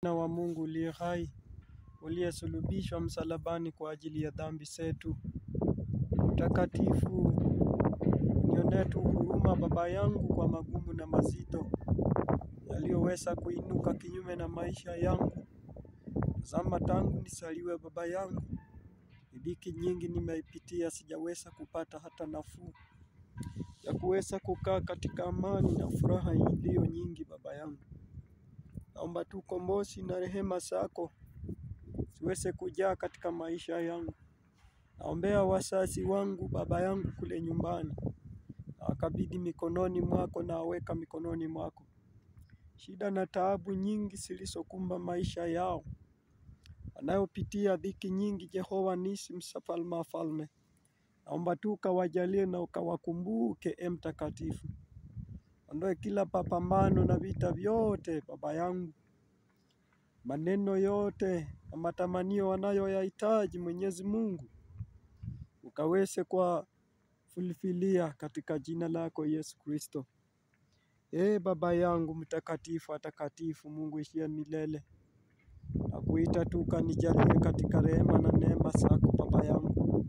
Mwana wa Mungu uliye hai, uliyesulubishwa msalabani kwa ajili ya dhambi zetu. Mtakatifu, unionee tu huruma Baba yangu kwa magumu na mazito yaliyoweza kuinuka kinyume na maisha yangu. Tazama, tangu nizaliwe Baba yangu, dhiki nyingi nimeipitia, sijaweza kupata hata nafuu ya kuweza kukaa katika amani na furaha iliyo nyingi. Baba yangu, naomba tu ukombozi na rehema zako ziweze kujaa katika maisha yangu. Naombea wazazi wangu Baba yangu kule nyumbani, nawakabidhi mikononi mwako na aweka mikononi mwako. Shida na taabu nyingi zilizokumba maisha yao, wanayopitia dhiki nyingi, Jehova nisi mfalme wa falme, naomba tu ukawajalie na ukawakumbuke. E Mtakatifu, ondoe kila mapambano na vita vyote Baba yangu, maneno yote na matamanio wanayoyahitaji Mwenyezi Mungu, ukaweze kwa fulfilia katika jina lako Yesu Kristo. E Baba yangu mtakatifu, atakatifu, Mungu ishiye milele, nakuita tu ukanijalie katika rehema na neema zako Baba yangu,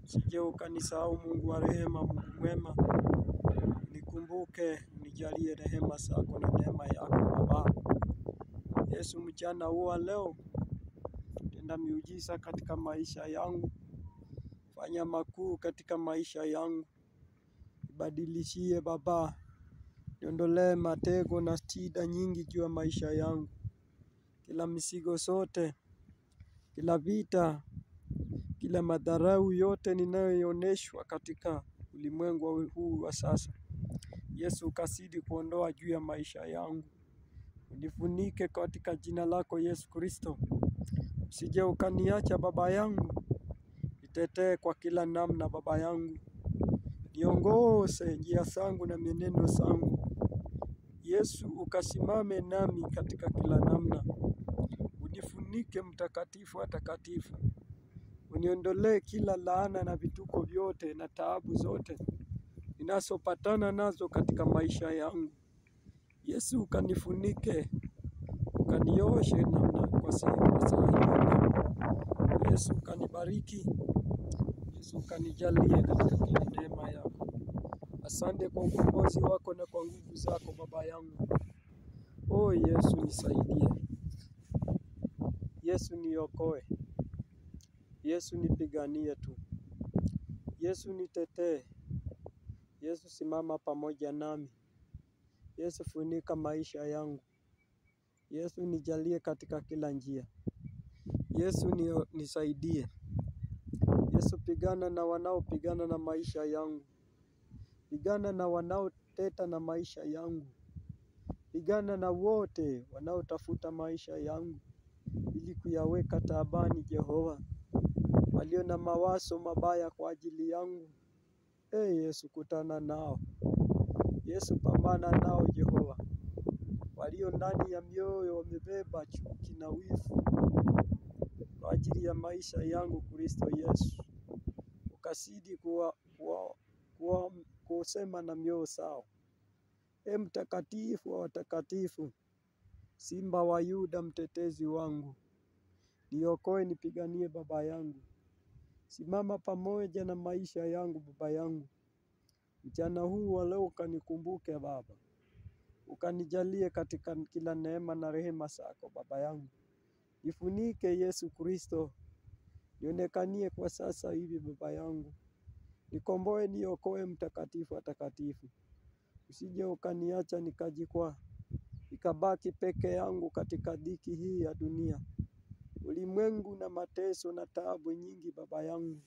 usije ukanisahau Mungu wa rehema, Mungu mwema, nikumbuke, unijalie rehema zako na neema yako Baba. Yesu, mchana huu wa leo, tenda miujiza katika maisha yangu, fanya makuu katika maisha yangu, ibadilishie Baba, niondolee matego na shida nyingi juu ya maisha yangu, kila mizigo sote, kila vita, kila madharau yote ninayoioneshwa katika ulimwengu huu wa sasa. Yesu, ukazidi kuondoa juu ya maisha yangu, unifunike katika jina lako Yesu Kristo. Usije ukaniacha Baba yangu, nitetee kwa kila namna Baba yangu, niongoze njia zangu na mienendo zangu. Yesu, ukasimame nami katika kila namna, unifunike Mtakatifu atakatifu, uniondolee kila laana na vituko vyote na taabu zote ninazopatana nazo katika maisha yangu. Yesu, ukanifunike, ukanioshe namna kwa saa hii. Yesu, ukanibariki. Yesu, ukanijalie katika kila neema yako. Asante kwa ukombozi wako na kwa nguvu zako Baba yangu. O Yesu, nisaidie. Yesu, niokoe. Yesu, nipiganie tu. Yesu, nitetee. Yesu, simama pamoja nami. Yesu, funika maisha yangu. Yesu, nijalie katika kila njia. Yesu, nisaidie. Yesu, pigana na wanaopigana na maisha yangu. Pigana na wanaoteta na maisha yangu. Pigana na wote wanaotafuta maisha yangu ili kuyaweka taabani, Jehova. Walio na mawazo mabaya kwa ajili yangu, Yesu, kutana nao. Yesu, pambana nao Jehova. Walio ndani ya mioyo wamebeba chuki na wivu kwa ajili ya maisha yangu, Kristo Yesu, ukazidi kusema na mioyo zao. E Mtakatifu wa watakatifu, Simba wa Yuda, mtetezi wangu, niokoe, nipiganie Baba yangu. Simama pamoja na maisha yangu Baba yangu. Mchana huu wa leo ukanikumbuke Baba, ukanijalie katika kila neema na rehema zako Baba yangu. Nifunike Yesu Kristo, nionekanie kwa sasa hivi Baba yangu. Nikomboe, niokoe Mtakatifu atakatifu. Usije ukaniacha nikajikwaa, nikabaki peke yangu katika dhiki hii ya dunia, ulimwengu na mateso na taabu nyingi Baba yangu.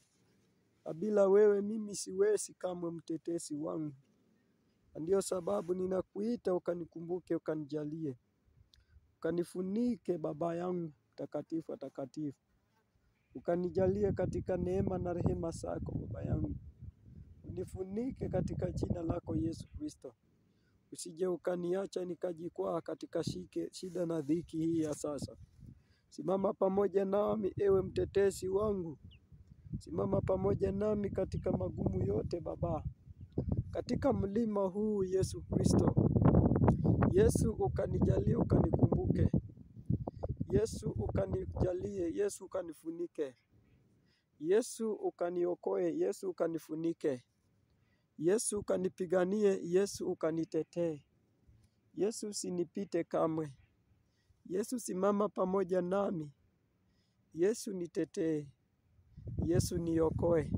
Na bila wewe mimi siwezi kamwe, mtetezi wangu. Na ndiyo sababu ninakuita ukanikumbuke, ukanijalie, ukanifunike Baba yangu Mtakatifu atakatifu, ukanijalie katika neema na rehema zako Baba yangu. Unifunike katika jina lako Yesu Kristo. Usije ukaniacha nikajikwaa katika shida na dhiki hii ya sasa. Simama pamoja nami ewe mtetezi wangu. Simama pamoja nami katika magumu yote Baba. Katika mlima huu Yesu Kristo. Yesu, ukanijalie, ukanikumbuke. Yesu ukanijalie, Yesu ukanifunike, Yesu ukaniokoe, Yesu ukanifunike, Yesu ukanipiganie, Yesu ukanitetee, Yesu usinipite kamwe, Yesu simama pamoja nami, Yesu nitetee, Yesu niokoe.